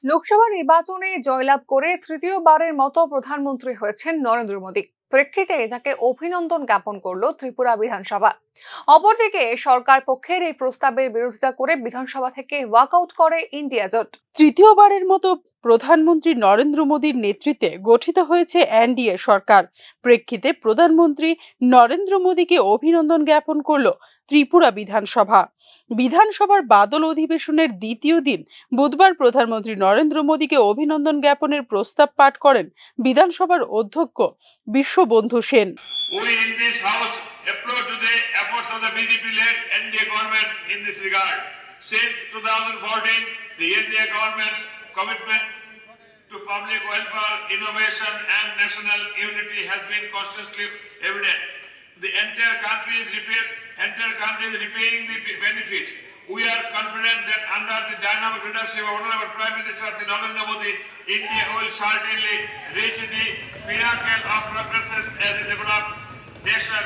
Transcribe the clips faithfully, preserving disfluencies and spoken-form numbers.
লোকসভা নির্বাচনে জয়লাভ করে তৃতীয়বারের মতো প্রধানমন্ত্রী হয়েছেন নরেন্দ্র মোদী। প্রেক্ষিতে তাকে অভিনন্দন জ্ঞাপন করল ত্রিপুরা বিধানসভা। অপরদিকে সরকার পক্ষের এই প্রস্তাবের বিরোধিতা করে বিধানসভা থেকে ওয়াকআউট করে ইন্ডিয়া জোট। তৃতীয়বারের মতো প্রধানমন্ত্রী নরেন্দ্র মোদীর নেতৃত্বে গঠিত হয়েছে এনডিএ সরকার। প্রেক্ষিতে প্রধানমন্ত্রী নরেন্দ্র মোদীকে অভিনন্দন জ্ঞাপন করল ত্রিপুরা বিধানসভা। বিধানসভার বাদল অধিবেশনের দ্বিতীয় দিন বুধবার প্রধানমন্ত্রী নরেন্দ্র মোদীকে অভিনন্দন জ্ঞাপনের প্রস্তাব পাঠ করেন বিধানসভার অধ্যক্ষ বিশ্ববন্ধু Sen. We in this House applaud to the efforts of the B J P-led N D A government in this regard. Since two thousand fourteen, the N D A government's commitment to public welfare, innovation and national unity has been constantly evident. The entire country is reaping, entire country is reaping the benefits. We are confident that under the dynamic leadership of Honorable Prime Minister Shri Narendra Modi, India will certainly reach the pinnacle of progress as a developed nation.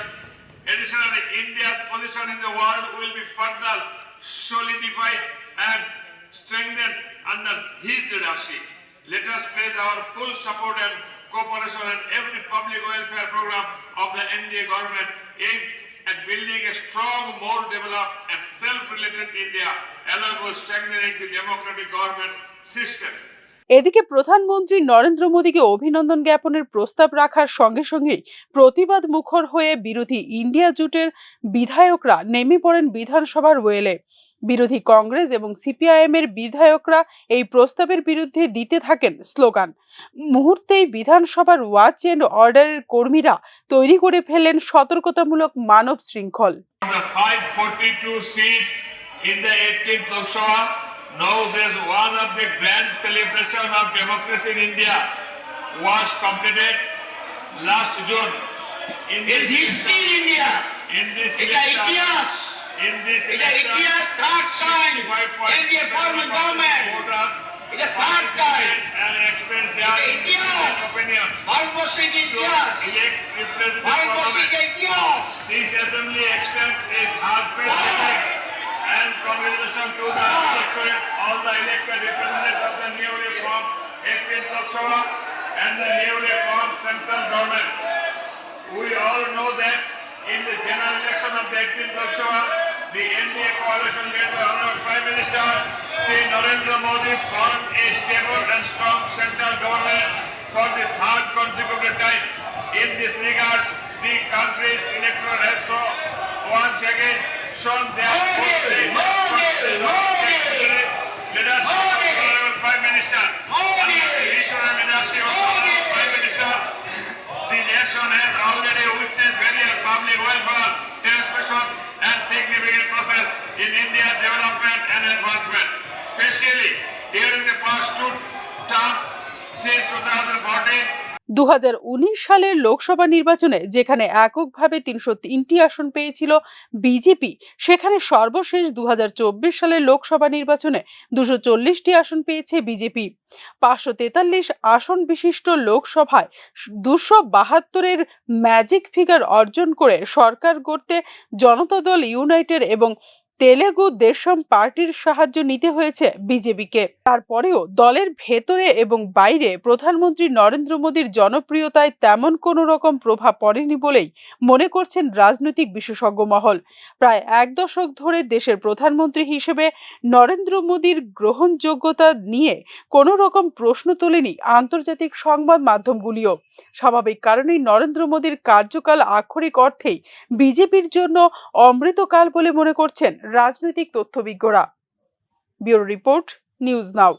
Additionally, India's position in the world will be further solidified and strengthened under his leadership. Let us pledge our full support and cooperation in every public welfare program of the N D A government aimed at building a strong, more developed and self-reliant India, along with strengthening the democratic governance system. এদিকে প্রধানমন্ত্রী নরেন্দ্র মোদীকে অভিনন্দন জ্ঞাপনের প্রস্তাব রাখার সঙ্গে সঙ্গেই প্রতিবাদ মুখর হয়ে বিরোধী ইন্ডিয়া জোটের বিধায়করা নেমে পড়েন বিধানসভার ওয়েলে। বিরোধী কংগ্রেস এবং সিপিআইএম এর বিধায়করা এই প্রস্তাবের বিরুদ্ধে দিতে থাকেন স্লোগান। মুহূর্তেই বিধানসভার ওয়াচ অ্যান্ড অর্ডারের কর্মীরা তৈরি করে ফেলেন সতর্কতামূলক মানব শৃঙ্খল। The five forty-two seats in the eighteenth Lok Sabha, known as one of the grand celebration of democracy in India, was completed last June. In It is this history in India. In this এটা election, ইতিহাস। In this এটা election, ইতিহাস, third time sixty-five point six percent NDA form of government. Voters এটা third time। Participate and express their এটা ইতিহাস। Opinions ভারতবর্ষের যে to ইতিহাস, elect representative ভারতবর্ষের parliament। যে ইতিহাস। This assembly extends its heartfelt greetings and congratulations to the electorate, all the elected representatives of the newly formed eighteenth Lok Sabha and the newly formed central government. We all know that in the general election of the eighteenth Lok Sabha, the N D A coalition led by Honorable Prime Minister Shri Narendra Modi formed a stable and strong central government for the third consecutive time. In this regard, the country's electorate has so once again shown their Modi, full faith and Modi, confidence in the Modi, leadership of Modi, Honorable Prime Minister. Modi, under the visionary leadership of Modi, Honorable Prime Minister, the nation has already witnessed various public welfare, transformation and significant process in India's development and advancement, especially during the past two term since two thousand fourteen. দু হাজার উনিশ সালের লোকসভা নির্বাচনে যেখানে এককভাবে তিনশো তিনটি আসন পেয়েছিল বিজেপি, সেখানে সর্বশেষ দু হাজার চব্বিশ সালের লোকসভা নির্বাচনে দুশো চল্লিশটি আসন পেয়েছে বিজেপি। পাঁচশো তেতাল্লিশ আসন বিশিষ্ট লোকসভায় দুশো বাহাত্তরের ম্যাজিক ফিগার অর্জন করে সরকার গড়তে জনতা দল ইউনাইটেড এবং তেলেগু দেশম পার্টির সাহায্য নিতে হয়েছে বিজেপিকে। তারপরেও দলের ভেতরে এবং বাইরে প্রধানমন্ত্রী নরেন্দ্র মোদীর জনপ্রিয়তায় তেমন কোনো রকম প্রভাব পড়েনি বলেই মনে করছেন রাজনৈতিক বিশেষজ্ঞ মহল। প্রায় এক দশক ধরে দেশের প্রধানমন্ত্রী হিসেবে নরেন্দ্র মোদীর গ্রহণযোগ্যতা নিয়ে কোনো রকম প্রশ্ন তোলেনি আন্তর্জাতিক সংবাদ মাধ্যমগুলিও। স্বাভাবিক কারণেই নরেন্দ্র মোদীর কার্যকাল আক্ষরিক অর্থেই বিজেপির জন্য অমৃতকাল বলে মনে করছেন রাজনৈতিক তথ্যবিজ্ঞরা। Bureau report, news now.